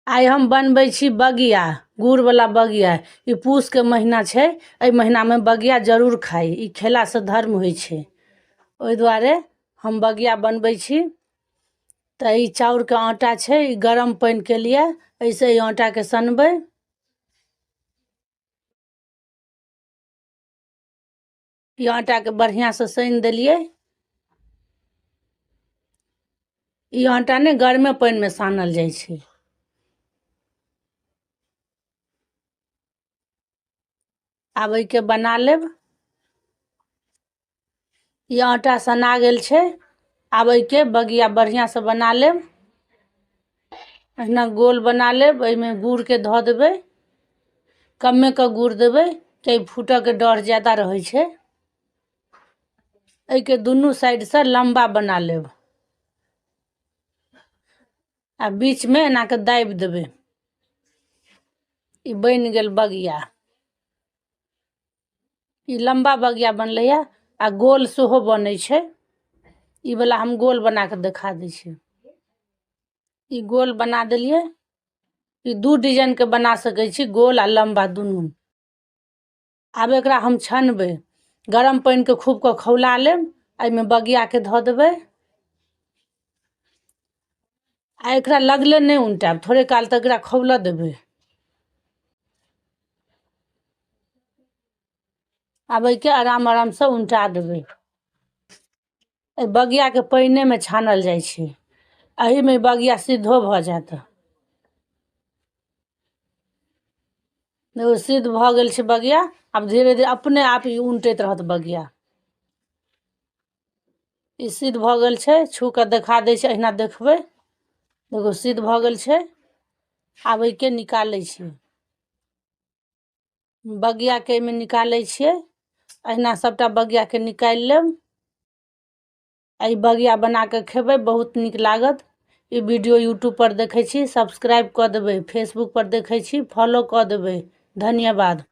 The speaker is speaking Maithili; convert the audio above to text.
आइ हम बनबै छी बगिया, गुड़वला बगिया। ई पूसके महीना छै, एहि महीनामे बगिया जरूर खाइ, ई खेलासँ धर्म होइ छै। ओहि दुआरे हम बगिया बनबै छी। तऽ ई चाउरके आटा छै, ई गरम पानि केलियै, एहिसँ एहि आटाके सनबै। ई आटाके बढ़िआँसँ सानि देलियै। ई आटा ने गरमे पानिमे सानल जाइ छै। आब एहिके बना लेब। ई आटा सना गेल छै, आब एहिके बगिया बढ़िआँसँ बना लेब। एहिना गोल बना लेब, एहिमे गुड़के धऽ देबै, कम्मे कऽ गुड़ देबै, किएकि फूटऽके डर ज्यादा रहै छै। एहिके दुनू साइडसँ लम्बा बना लेब आ बीचमे एना कऽ दाबि देबै। ई बनि गेल बगिया। ई लम्बा बगिया बनलैए आ गोल सेहो बनै छै। ई वला हम गोल बना कऽ देखा दै छी। ई गोल बना देलियै। ई दू डिजाइनके बना सकै छी, गोल आ लम्बा दुनू। आब एकरा हम छनबै। गरम पानिके खूब कऽ खौला लेब, एहिमे बगियाके धऽ देबै आ एकरा लगले नहि उनटायब, थोड़े काल तक एकरा खौलऽ देबै। आब एहिके आराम आरामसँ उनटा देबै। एहि बगियाके पानिएमे छानल जाइ छै, एहिमे बगिया सिद्धो भऽ जायत। देखू, सिद्ध भऽ गेल छै बगिया। आब धीरे धीरे अपने आप ई उनटैत रहत बगिया। ई सिद्ध भऽ गेल छै, छू कऽ देखा दै छै, अहिना देखबै। देखू, सिद्ध भऽ गेल छै। आब एहिके निकालै छी, बगियाके एहिमे निकालै छियै। अहिना सभटा बगियाके निकालि लेब। एहि बगिया बना कऽ खेबै, बहुत नीक लागत। ई वीडियो यूट्यूबपर देखै छी, सब्सक्राइब कऽ देबै, फेसबुकपर देखै छी, फॉलो कऽ देबै। धन्यवाद।